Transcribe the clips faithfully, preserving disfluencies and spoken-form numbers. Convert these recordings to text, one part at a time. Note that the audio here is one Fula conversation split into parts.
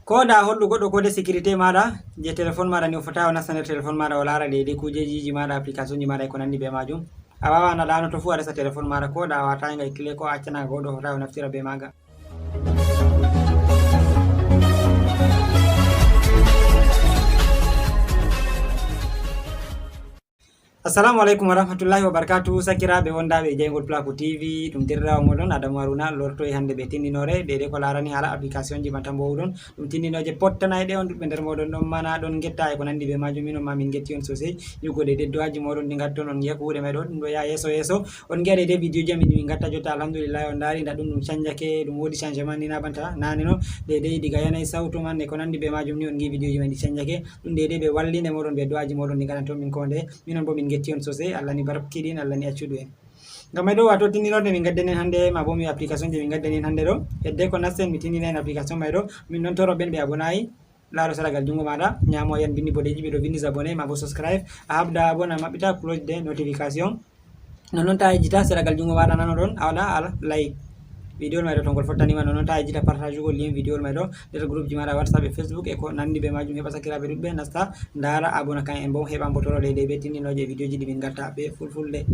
Ko da hollu goɗɗo code sécurité maɗa je téléphone maɗa ni, o fota o nasta nder téléphone maɗa, o lara deydey kujeji maɗa, application ji maɗa e ko nandi be majum. A wawa na ɗanoto fu a resa téléphone maɗa, ko da a wata nga clé ko a accana goɗɗo fota o naftira be maga. Assalamu alaikum warahmatullahi wabarakatuh. Sakiraɓe wondaɓe e jeyngol Plaku T V, ɗum derɗirawo moɗon Adamu Haruna lortoyi hande be tindinore deydey ko larani hala application ji banta mbowuɗon. Ɗum tindinoje pottanayɗe on, ɗuɗɓe nder moɗon ɗon mana ɗon getta e ko nandi be majum. Minon ma min getti on sosai. Yugo deydey du'aji moɗon ɗi gatton, on yiya kuuɗe may ɗo ɗum ɗo yaha yeso yeso. On giya deydey video ji amin min gatta jotta, alhamdulillah, on dari nda ɗum ɗum canjake, ɗum wodi changement ni na banta nane no. Deydey diga yanayi sautu man e ko nandi be majum ni on giyi video ji man ɗi canjake. Ɗum deydey be wallinde moɗon be du'aji moɗon ɗi gaɗanton min ko nde. Minon bo min getti on sosai. Allah ni barkiɗin, Allah ni accuɗu en. Ngam may ɗo wato tindinorde min gaddani en hande, ma bo mi application je min gaddani en hande ɗo. Hedde ko nasten mi tindina en application may ɗo. Min ɗon toro ɓen ɓe abonayi. Laro seragal jungo maɗa nyamo yan bindi bodeji ɓe ɗo vindi s'abonner ma bo subscribe. A habda abonné, maɓɓita cloche de notification. Nonnon ta yejjita seragal jungo maɗa nano ɗon a waɗa ala like. Video may ɗo to ngol fottanima, nonnon ta yejjita partage ugol lien video may ɗo nder groupe ji maɗa WhatsApp e Facebook e ko nandi be majum, heɓa sakiraɓe ɗuɗɓe nasta ndara abona kan en bo heɓa mbotoro deydey be tindinoje e video ji ɗi min gatta be fulfulde.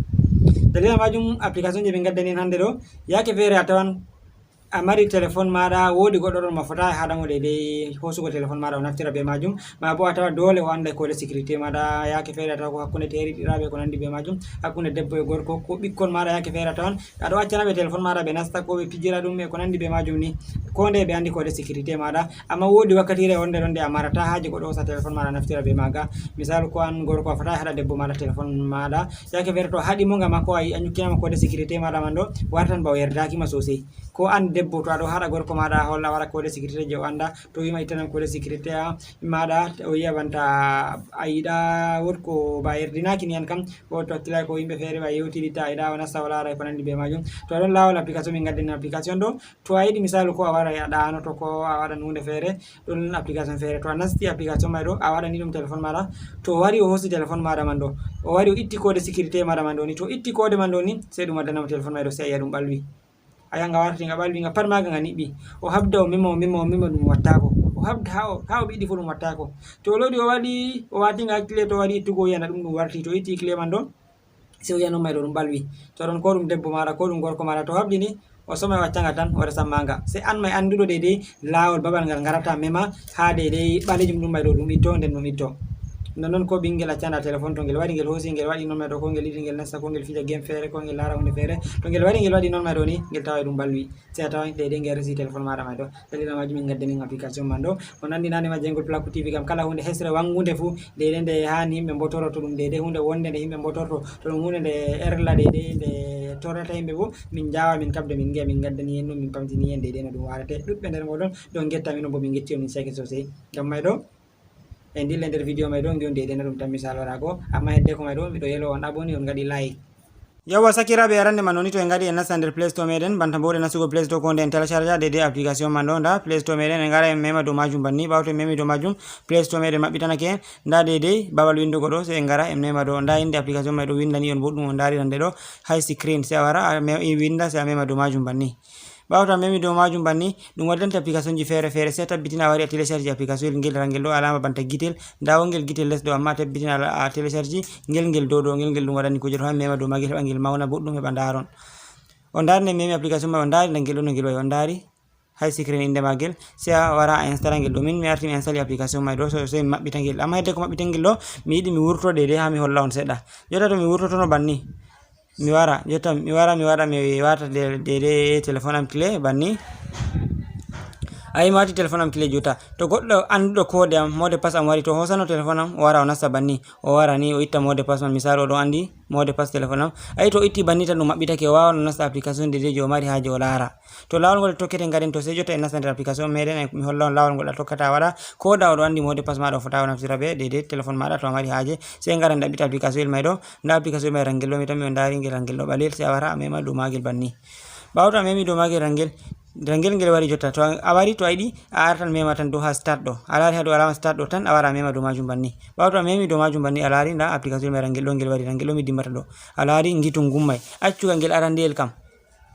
Dalila majum application je min gaddani en hande ɗo, yake fere a tawan a mari téléphone maɗa, wodi goɗɗo ɗon ma fota e haɗa mo deydey hosugol téléphone maɗa o naftira be majum, ma bo a tawa dole o anda code sécurité maɗa. Yake fere a tawa ko hakkunde teriɗiraɓe ko nandi be majum, hakkunde debbo e gorko, ko ɓikkon maɗa, yake fere a tawan aɗo accana ɓe téléphone maɗa ɓe nasta ko ɓe pijira ɗum e ko nandi be majum ni. Ko nde ɓe andi code sécurité maɗa, amma wodi wakkatire wonde ɗon nde a marata haje goɗɗo hosa téléphone maɗa naftira be maga. Misalu ko an gorko a fota e haɗa debbo maɗa téléphone maɗa, yake fere to haɗi mo ngam a ko a yi a nyukkinama code sécurité maɗa man ɗo, wartan ba o yerdaki ma sosai. Ko an debbo to aɗo haɗa gorko maɗa a holla wara code sécurité je o anda, to wima ittanam code sécurité a maɗa o yiya banta a yiɗa wot ko ba yerdinaki ni an kam. Ko to hakkilay ko yimɓe fere ba yewtiritta a yiɗa o nasta o lara e ko nandi be majum. To ɗon lawol application min gaddani application ɗo, to a yiɗi misalu ko a wara a ɗanoto ko a waɗan hunde fere, ɗon application fere to a nasti application may ɗo a waɗani ɗum téléphone maɗa. To o wari o hosi téléphone maɗa man ɗo, o wari o itti code sécurité maɗa man ɗo ni, to o itti code man ɗo ni sai ɗum waddanama téléphone may ɗo sai a yiya ɗum ɓalwi. A yanga warti nga ɓalwi nga pat maga nga niɓɓi. O habda o mema o mema o mema ɗum wattako. O habda ha o ha o ɓiɗi fu ɗum wattako. To o lori o waɗi o wati nga clé to o wari ittugo o yiyana ɗum ɗum warti, to itti clé man ɗon sai o yiya non may ɗo ɗum ɓalwi. To ɗon ko ɗum debbo maɗa ko ɗum gorko maɗa to habdi ni o soma o acca nga tan o resan ma nga. Sai an may anduɗo deydey lawol babal ngal ngarata mema ha deydey ɓalejum ɗum may ɗo ɗum itto nden ɗum itto. Nonnon ko ɓingel accanda téléphone to ngel wari ngel hosi ngel waɗi non may ɗo ko ngel yiɗi ngel nasta ko ngel fija game fere ko ngel lara hunde fere, to ngel wari ngel waɗi non may ɗo ni ngel tawa e ɗum ɓalwi. Sai a tawan deydey ngel resi téléphone maɗa may ɗo. Dalila majum min gaddani en application man ɗo. On andi nane ma jeyngol Plaku T V kam kala hunde hesre wangunde fu deydey nde hani yimɓe mbotoroto ɗum deydey hunde wonde nde yimɓe mbotorto, to ɗum hunde nde erla deydey nde torrata yimɓe bo min jawa min kabda min giya min gaddani en ɗum min pamtini en deydey no ɗum warate. Ɗuɗɓe nder moɗon ɗon getta minon bo min getti on min seke sosai. Ngam may ɗo en dilla nder video may ɗo ngiyon deydey no ɗum tan misal wara go, amma hedde ko may ɗo miɗo yelo on aboni on gaɗi like. Yawwa sakiraɓe, arande man woni to en gari en nasta nder Play Store meɗen, banta mbowɗen nastugo Play Store ko nde en télécharge deydey application man ɗo. Nda Play Store meɗen en gara en mema dow majum banni. Ɓawo to en memi dow majum Play Store meɗen maɓɓitanake en. Nda deydey babal windugo ɗo, sai en gara en mema ɗo. Nda inde application may ɗo windani on boɗɗum, on dari nande ɗo high screen, sai a wara a me- i winda sai a mema dow majum banni. Ɓawo to a memi dow majum banni ɗum waddante application ji fere fere, sai a tabbitina a wari a télécharge application ngel rangel ɗo alama banta gitel. Nda wongel gitel les ɗo amma a tabbitina a télécharge ngel ngel dow ɗo ngel ngel ɗum waɗani kuje ɗo ha mema dow magel heɓa ngel mauna boɗɗum heɓa ndaron. On dari nde memi application mai on dari nde ngel ɗo no ngel wayi on dari. High screen inde magel, sai a wara a installa ngel ɗo min mi arti mi installe application mai ɗo so sai mi maɓɓita ngel amma hedde ko maɓɓita ngel ɗo mi yiɗi mi wurto deydey ha mi holla on seɗɗa. Jotta to mi wurtotono banni mi wara jotta mi wara mi waɗa mi wata deydey téléphone am clé banni. Ayi mi wati téléphone am clé jotta to goɗɗo anduɗo code am mot de passe am wari to hosano téléphone am o wara o nasta banni o wara ni o itta mot de passe man misal oɗo andi mot de passe téléphone am. Ayi to o itti banni tan ɗum maɓɓitake o wawan o nasta application deydey je o mari haje o lara. To lawol ngol tokkete ngaden to sai jotta en nasta nder application meɗen mi holla on lawol ngol a tokkata a waɗa. Ko da oɗo andi mot de passe maɗa o fota o naftira be deydey téléphone maɗa to a mari haje sai ngara en ɗaɓɓita application el may ɗo. Nda application el may rangel ɗo mi tammi o dari ngel rangel ɗo ɓalel sai a wara a mema dow magel banni. Ɓawo to a memi dow magel rangel rangel ngel wari jotta to a wari to a yiɗi a artan mema tan dow ha start ɗo a lari ha dow alama start ɗo tan a wara a mema dow majum banni. Ɓawo to a memi dow majum banni a lari nda application el may rangel ɗo ngel wari rangel ɗo mi dimbata ɗo a lari ngitun gummay accuga ngel arandeyel kam.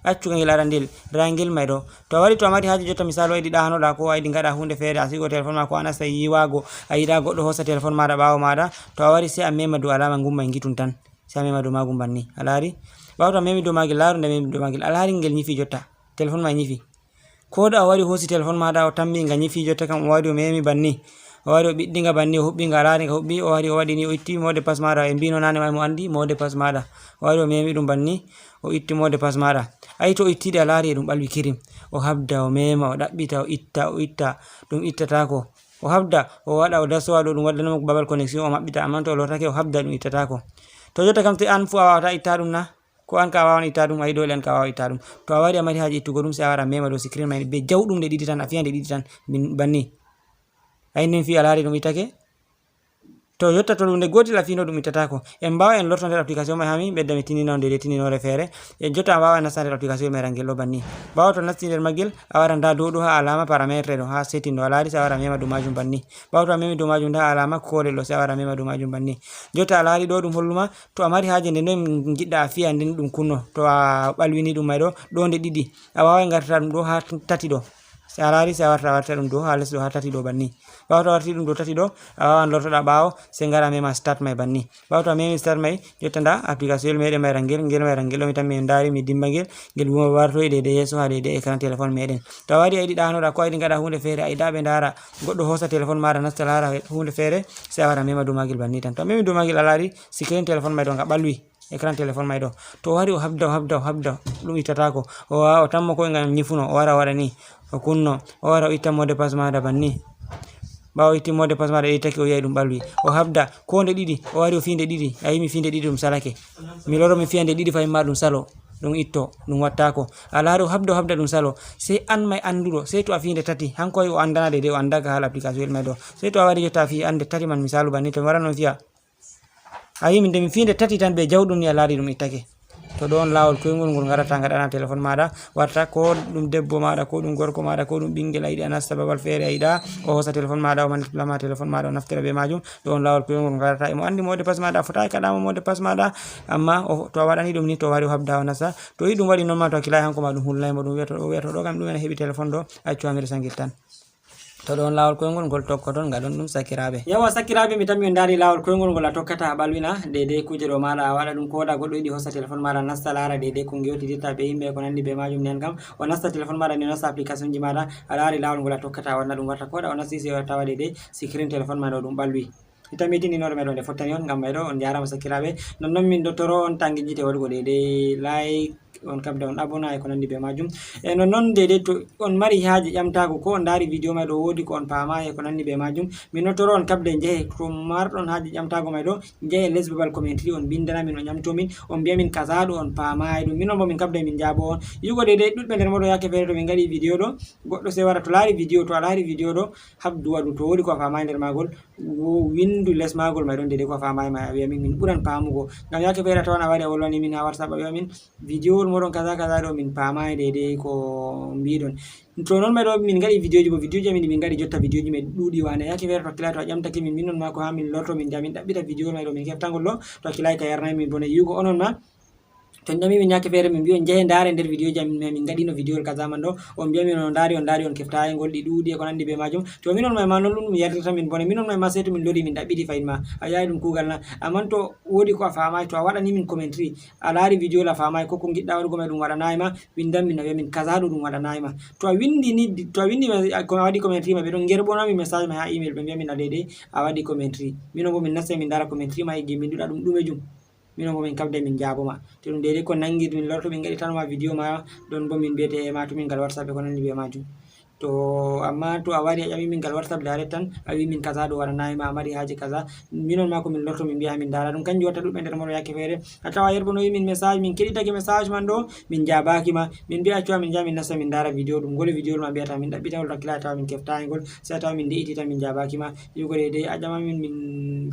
Accu ka ngel ara ndel, rangel may ɗo. To a wari, to a mari haaje jotta, misaalu, a yiɗi ɗaanoɗa ko a yiɗi ngaɗa huunde feere, a sigo téléphone ma ko a nasta yiwaago, a yiɗa goɗɗo hoosa téléphone maɗa ɓaawo maɗa, to a wari sey a mema dow alama ngun may ngitun tan. Sey a mema dow maagum banni. A laari? Ɓaawo to a memi dow maagel, laaru nde a memi dow maagel. A laari ngel nyifi jotta. Téléphone ma nyifi. Ko da a wari hoosi téléphone maɗa, o tammi nga nyifi jotta kam, o wari o memi banni. O wari o ɓiɗɗi nga banni, o huɓɓi nga, a laari nga huɓɓi, o wari o waɗi ni, o itti mot de passe maɗa. En mbino nane may mo andi mot de passe maɗa. O wari o memi ɗum banni, o itti mot de passe maɗa. Ayi to o itti ɗi, a laari e ɗum ɓalwi kirim. O habda, o mema, o ɗaɓɓita, o itta, o itta, ɗum ittatako. O habda, o waɗa, o dasowa ɗo, ɗum waddanamo babal connexion, o maɓɓita, amman to o lortake, o habda, ɗum ittatako. To jotta kam, sey an fu a wawata itta ɗum na? Ko an ka a wawan itta ɗum, ayi dole an ka a wawa itta ɗum. To a wari a mari haaje ittugo ɗum, sey a wara a mema dow screen may be jawɗum nde ɗiɗi tan, a fiya nde ɗiɗi tan, bin-, banni. Ayi nden fi a laari ɗum ittake? To jotta to ɗum nde gotel a fino ɗum ittatako. En mbawa en lorto nder application may haa mi ɓedda mi tinina on dede tininoore feere. E jotta a wawa nasta nder application may rangel ɗo banni. Ɓawo to nasti nder maggel, a wara nda dow ɗo haa alama paramètre ɗo, haa setting ɗo, a laari sey a wara a mema dow majum banni. Ɓawo to a memi dow majum nda alama kolel ɗo, sey a wara a mema dow majum banni. Jotta a laari ɗo ɗum holluma, to a mari haaje nde noy ngiɗɗa a fiya nden ɗum kunno. To a ɓalwini ɗum may ɗo, ɗo nde ɗiɗi. A waway ngartata ɗum ɗo haa tati ɗo. Sey a laari, sey a warta, a warta ɗum dow haa les ɗo, haa tati ɗo banni. Ɓawo to a warti ɗum dow tati ɗo, a wawan lortoɗa ɓawo, sey ngara mema start may banni. Ɓawo to a memi start may, jotta nda application meɗen may rangel, ngel may rangel ɗo mi tammi en ndaari, mi dimba ngel, ngel wuma wartoy dede yeeso haa dede écran téléphone meɗen. To a wari a yiɗi ɗaanoɗa ko a yiɗi ngaɗa huunde feere, a yiɗa ɓe ndaara, goɗɗo hoosa téléphone maɗa nasta laara huunde feere, sey a wara mema dow magel banni tan. To a memi dow magel a laari screen téléphone may ɗo nga ɓalwi. Écran téléphone may ɗo. To o wari o habda, o habda, o habda, ɗum ittatako. O wawa, o tammo koy ngam nyifuno, o wara o waɗa ni, o kunno, o wara o itta mot de passe maɗa banni. Ɓawo o itti mot de passe maɗa, ittake o yi'ay ɗum ɓalwi. O habda, ko nde ɗiɗi, o wari o fi nde ɗiɗi, a yimi fi nde ɗiɗi ɗum salake. Mi loro mi fiya nde ɗiɗi fahin ma ɗum salo, ɗum itto, ɗum wattako. A laari o habda, o habda ɗum salo. Sey an may annduɗo, sey to a fi nde tati, hanko o andana dede o andaka haala application may ɗo. Sey to a wari jotta a fi ande tati man misaalu banni to mi wara non fiya. A yii, min de mi fiinde tati tan be jawɗum ni a laari ɗum ittake. To ɗon laawol koyngol ngol ngarata ngaɗana téléphone maaɗa, warta ko ɗum debbo maaɗa, ko ɗum gorko maaɗa, ko ɗum ɓinngel a yiɗi a nasta babal feere a yiɗa, o hoosa téléphone maaɗa, o manipulama téléphone maaɗa, o naftira be maajum. Ɗon laawol koyngol ngarata, emo anndi mot de passe maaɗa, a fotaay kaɗaama mot de passe maaɗa, amma o, to a waɗani ɗum ni, to o wari o habda o nasta. To i ɗum waɗi non ma, to a kilaay hanko ma ɗum hulnay mo, ɗum wiya to, o wiya to ɗo kam ɗum en heɓi téléphone ɗo, accu amir sangil tan. To ɗon laawol koyngol ngol tokkoton, ngaɗon ɗum sakiraaɓe. Yawa sakiraaɓe, mi tammi on ndaari laawol koyngol ngol a tokkata a ɓalwina, deydey kuuje ɗo maaɗa a waɗa ɗum, ko waɗa goɗɗo yiɗi hosa téléphone maaɗa nasta laara deydey ko ngewtidirta be yimɓe ko nanndi be maajum, nden kam o nasta téléphone maaɗa nden o nasta application ji maaɗa, a laari laawol ngol a tokkata a wanna ɗum warta ko waɗa o nasti sey o tawa deydey screen téléphone maaɗa o ɗum ɓalwi. Mi tammi tinndinoore meɗen nde fottani on, ngam mayɗo on njaaraama sakiraaɓe. Nonnon min ɗo toro on tangijite waɗugo deydey like, on kabda on abona e ko nanndi be maajum. E nonnon deydey to on mari haaje ƴamtaago ko on ndaari video may ɗo woodi ko on paamaay e ko nanndi be maajum, min ɗo toro on kabda njehe to marɗon haaje ƴamtaago may ɗo, njehe les babal commentary on mbinndana min on ƴamto min, on mbi'a min kaza ɗo on paamaay ɗum. Minon bo min kabda min njaabo on. Yi'ugo deydey ɗuɗɓe nder mooɗon yaake feere to min ngaɗi video ɗo, goɗɗo sey wara to laari video, to a laari video ɗo, habdu waɗu to woodi ko a faamaay nder maagol, wo-, winndu les maagol may ɗon deydey ko a faamaay may, a wi'a min, min ɓuran paamugo. Ngam yaake feere a tawan a wari a wolwani min haa WhatsApp, a wi'a min, video wol mooɗon kaza kaza ɗo min paamaay deydey ko mbiɗon. To non may ɗo min ngaɗi videoji bo, videoji amin ɗi min ngaɗi jotta videoji men ɗuuɗi wane. Yaake feere to kilay to a ƴamtake min, min non ma ko haa min lorto min njaha min ɗaɓɓita video may ɗo min keftangol ɗo, to a kilay ka yarnay min bone yi'ugo onon ma. To on ƴami min yaake feere min mbi'on njahe ndaare nder video ji amin, min ngaɗino video kaza man ɗo, on mbi'a min on ndaari, on ndaari, on keftaay ngol, ɗi ɗuuɗi e ko nanndi be maajum. To minon may ma non ɗum ɗum yardirta min bone, minon may ma sey to min lori min ɗaɓɓiti fahin ma. A yi'aay ɗum kuugal na? Amman to woodi ko a faamaay, to a waɗani min commentary, a laari video a faamaay ko ko ngiɗɗa waɗugo may ɗum waɗanaay ma, winndan min a wi'a min kaza ɗo ɗum waɗanaay ma. To a winndi ni, to a winndi ma, ko a waɗi commentary ma, ɓe ɗon ngerɓona min message ma haa email, ɓe mbi'a min a deydey a waɗi commentary. Minon bo min nastay min ndaara commentary ma, eggi min mbi'uɗa ɗum ɗumejum. Minon bo min kabday min njaabo ma. To ɗum deydey ko nanngir min lorto min ngaɗitan ma video ma, ɗon bo min mbiyete e ma to min ngal WhatsApp e ko nanndi be maajum. To amma to a wari a ƴami min ngal WhatsApp direct tan, a wi'i min kaza ɗo waɗanaay ma, a mari haaje kaza. Minon ma ko min lorto min mbi'a min ndaara ɗum. Kanjum watta ɗuɗɓe nder mooɗon yaake feere a tawa yerɓonoyi min message, min keɗitake message man ɗo, min njaabaaki ma. Min mbi'a accu min njaha min nasta min ndaara video ɗum. Ngole video ma mbiyata min ɗaɓɓita ngol, to a kilay a tawa min keftaay ngol, sey a tawa min nde'iti tan min njaabaaki ma. Yi'ugo deydey a ƴama min, min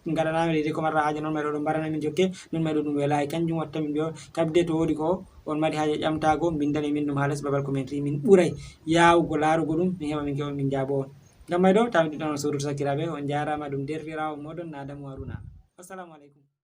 ngaɗanaama deydey ko marɗa haaje, non may ɗo ɗum mbarana min jokke, non may ɗo ɗum welaay. Kanjum watta min mbi'a kabde to woodi ko on mari haaje ƴamtaago, mbinndane min ɗum haa les babal commentary, min ɓuray yaawugo laarugo ɗum, min heɓa min keɓa min njaabo on. Ngam may ɗo, tawa min ɗuɗɗan on soodude sakiraaɓe, on njaaraama, ɗum deerɗiraawo mooɗon na Adamu Haruna. Assalamu aleykum.